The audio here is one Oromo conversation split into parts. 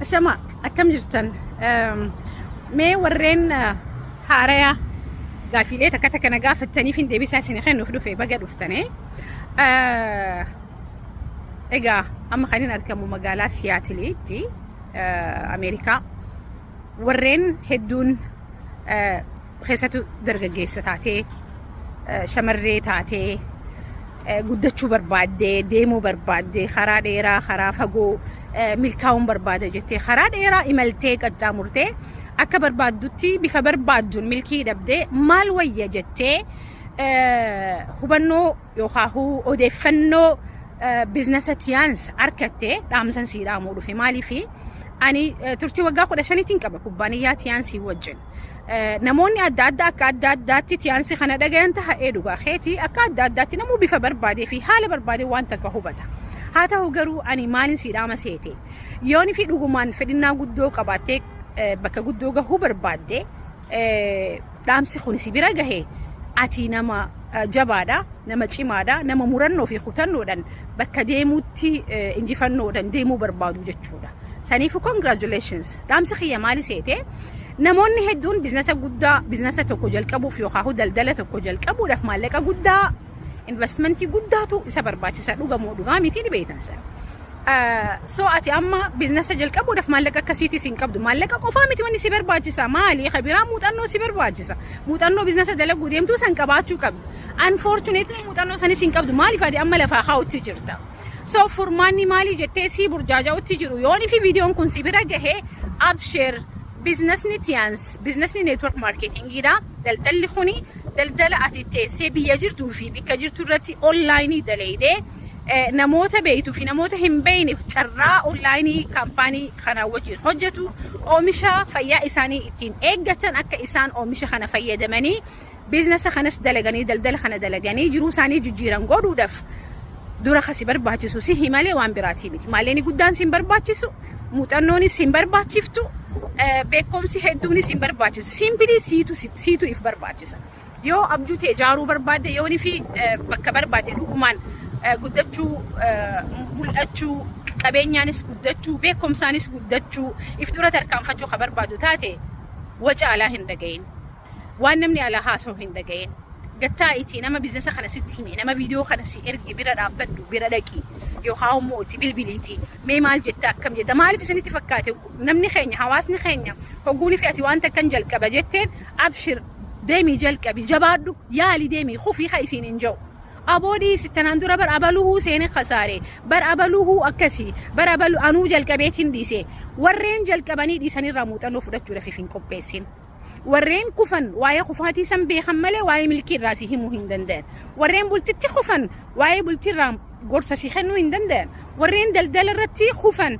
Ashama, akkam jirtan? Mee warreen haaraya gaafiilee takka takka na gaafattaniif hin deebisaa isin kennuuf dhufe, baga dhuftane. Egaa amma kan hin argamu magaalaa Siyaatiliitti, Ameerikaa. Warreen hedduun keessattuu dargaggeessa taatee, shamarree taatee, guddachuu barbaaddee, deemuu barbaaddee, karaa dheeraa, karaa fagoo milkaa'uun barbaada jettee karaa dheeraa imaltee qaxxaamurtee, akka barbaaddutti bifa barbaadduun milkii dhabdee, maal wayya jettee hubannoo yookaan odeeffannoo biizinasa Tiens argattee, dhaamsan sii dhaamuu dhufe. Maaliifi, ani turtii waggaa 15tiin qaba kubbaaniyyaa Tiensii wajjin. Namoonni adda addaa akka adda addaatti Tiensii kana dhagayan taha'ee, dhugaa keetii, akka adda addaatti namuu bifa barbaadee fi haala barbaadee waan takka hubata. Haa ta'u garuu, ani maalin sii dhaama seete? Yooni fi dhugumaan fedhinnaa guddoo qabaattee bakka guddoo gahuu barbaadde, dhaamsi kun si bira gahe, ati nama jabaadha, nama cimaadha, nama murannoo fi kutannoodhaan bakka deemuutti injifannoodhaan deemuu barbaadu jechuudha. Saniifuu congratulations. Dhaamsi kiyya maali seete? Namoonni hedduun biizinasa guddaa, biizinasa tokko jalqabuuf yookaan daldala tokko jalqabuudhaaf maallaqa guddaa, investmentii guddaatu isa barbaachisa. Dhugamoo dhugaa miti, ni beektan sana. So ati amma biizinasa jalqabuudhaaf maallaqa akkasiitis hin qabdu. Maallaqa qofaa miti wanni si barbaachisa. Maali? Kabiraa muuxannoo si barbaachisa. Muuxannoo biizinasa dalaguu deemtuu san qabaachuu qabdu. Unfortunately, muuxannoo sanis hin qabdu. Maaliif, ati amma lafaa kaa'utti jirta. So furmaanni maalii jettee si burjaaja'utti jiru yoon fi viidiyoon kun si bira gahee, abshir, biizinasni Tiens biizinasni network marketingiidha. Daldalli kuni daldala ati teessee biyya jirtuu fi bikka jirtu irratti onlaayinii daleedee namoota beektuu fi namoota hin beekneef carraa onlaayinii kaampaanii kana wajjin hojjetu, oomisha fayyaa isaanii ittiin eeggatan, akka isaan oomisha kana fayyadamanii biizinasa kanas dalaganii, daldala kana dalaganii jiruu isaanii jijjiiran godhuudhaaf, dura kasi barbaachisu si malee waan biraatii miti. Maallaqni guddaan si hin barbaachisu, muuxannoonis si hin barbaachiftu, beekumsi hedduunis hin barbaachisu. Simply siitu if barbaachisa. Yoo abjuu ta'e ijaaruu barbaadde, yoonii fi bakka barbaadde dhugumaan guddachuu, mul'achuu, qabeenyaanis guddachuu, beekumsaanis guddachuu, if dura tarkaanfachuu ka barbaadu taate, waca alaa hin dhagayin. Waan namni alaa haasa'u hin dhagayin. Gattaa itti nama biizinasa kana sitti hime, nama viidiyoo kana si erge bira dhaabbadhu, bira dhaqi. Yookaan immoo itti bilbiliiti. Mee maal jetta, akkam jetta? Maaliif isinitti fakkaate, namni keenya, hawaasni keenya hogguuni fi ati waan takkan jalqaba jetteen, abshir, deemii jalqabi, jabaadhu, yaali, deemii kufii ka isiin hin jiru. Aboo dhiisi, tanaan dura bar abaluhuu seene kasaare, bar abaluhuu akkasii, bar abalu anuu jalqabeetiin dhiise. Warreen jalqabanii dhiisanirraa muuxannoo fudhachuudhaaf hin qopheessin. Warreen kufan waa'ee kufaatii san beekan malee waa'ee milkii irraa si himuu hin danda'an. Warreen bultitti kufan waa'ee bultii irraa gorsa si kennuu hin danda'an. Warreen daldala irratti kufan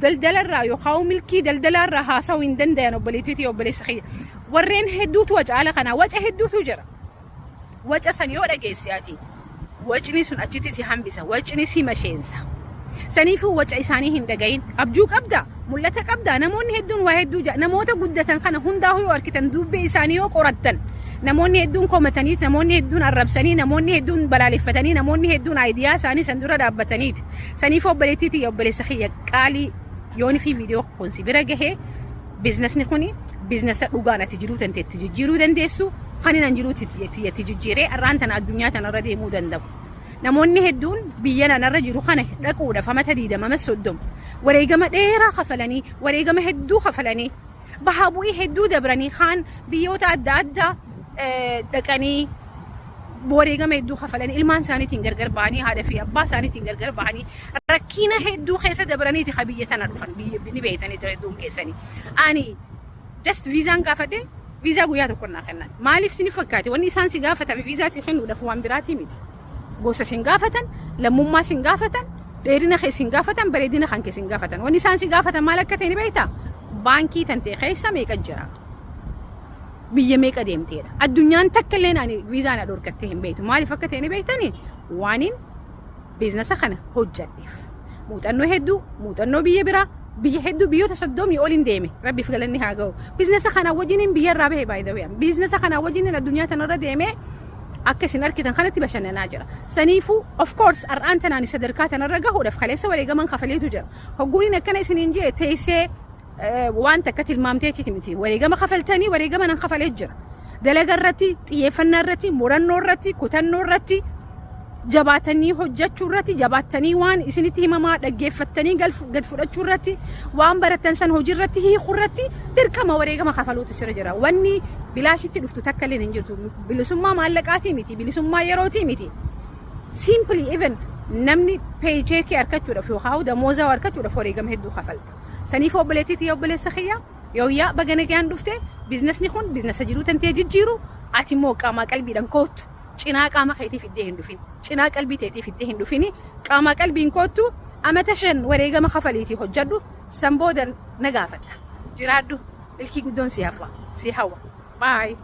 daldala irraa yookaan milkii daldala irraa haasa'uu hin danda'an, obboleettiitii obboleessa kiyya. Warreen hedduutu waca ala kanaa, waca hedduutu jira. Waca san yoo dhageesse ati, wacni sun achitti si hambisa, wacni si masheensa. Saniifuu waca isaanii hin dhagayin. Abjuu qabda, mul'ata qabda. Namoonni hedduun waa hedduu jaa. Namoota guddatan kana hundaa yoo argitan, dubbee isaanii yoo qorattan, namoonni hedduun komatanii, namoonni hedduun arrabsanii, namoonni hedduun balaaleffatanii, namoonni hedduun idea isaanii san dura dhaabbataniiti. Saniif obboleettii tiyya, obboleessa kiyya qaalii, yooni fi viidiyoo kun si bira gahee, biizinasni kuni biizinasa dhugaan ati jiruu tanteetti jijjiiruu dandeessu, kan hin jiruu tiyyatti jijjiiree har'aan tana addunyaa tanarra deemuu danda'u. Namoonni hedduun biyya nanarra jiru kana dhaquudhaaf amata 20, ama 30 wareegama dheeraa kafalanii, wareegama hedduu kafalanii, bahaa bu'ii hedduu dabranii, kaan biyyoota adda addaa dhaqanii wareegama hedduu kafalanii, ilmaan isaaniitiin gargar ba'anii, haadha fi abbaa isaaniitiin gargar ba'anii, rakkina hedduu keessa dabraniiti ka biyya tana dhufan, biyya ni beektanii hedduun keessanii. Ani just viizaan gaafadhe, viizaa guyyaa tokko naa kennan. Maaliif sini fakkaate, wanni isaan si gaafatame viizaa si kennuudhaaf waan biraatii miti. Gosa sin gaafatan, lammummaa sin gaafatan, dheerina kee sin gaafatan, bareedina kan kee sin gaafatan. Wanni isaan si gaafatan maal akka ta'e ni beektaa? Baankii tantee keessa meeqa jira? Biyya meeqa deemteedha? Addunyaan takka illee ani viizaa na dhorkattee hin beektu. Maaliif akka ta'e ni beektanii? Waaniin biizinasa kana hojjedheef. Muuxannoo hedduu, muuxannoo biyya biraa, biyya hedduu, biyyoota 30 oliin deeme. Rabbiif galanni haa ga'u. Biizinasa kana wajjiniin biyya irraa bahe, by the way. Biizinasa kana wajjiniin addunyaa tanarra deemee Akka isin argitan kanatti bashannanaa jira. Saniifuu, of course, har'aan tanaan sadarkaa tanarra gahuudhaaf kaleessa wareegaman kafaleetu jira. Hogguun akkana isiniin jee teessee waan takka tilmaamteeti miti. Wareegama kafaltanii, wareegama nan kafalee jira. Dalaga irratti, xiyyeeffannaa irratti, murannoo irratti, kutannoo irratti, jabaatanii hojjechuu irratti, jabaattanii waan isinitti himamaa dhaggeeffattanii gad fudhachuu irratti, waan barattan san hojii irratti hiikuu irratti dirqama wareegama kafaluutu sirra jira. Wanni bilaashitti dhuftu takka illee hin jirtu. Bilisummaa maallaqaatii miti, bilisummaa yerootii miti. Simply, even namni paycheck argachuudhaaf yookaan damoozaa argachuudhaaf wareegama hedduu kafalta. Saniif, obboleettii tiyya, obboleessa kiyya, yooyyaa, baga nagaan dhufte. Biizinasni kun biizinasa jiruu tantee jijjiiru. Ati immoo qaamaa qalbiidhaan koottu. Cinaa qaama keetii fiddee hin dhufin. Cinaa qalbii teetii fiddee hin dhufini. Qaamaa qalbiin koottu. Amata 5 wareegama kafaliitii hojjedhu. San booda na gaafadha. Jiraadhu. Milkii guddoon si hafa. Si hawwa. Bye.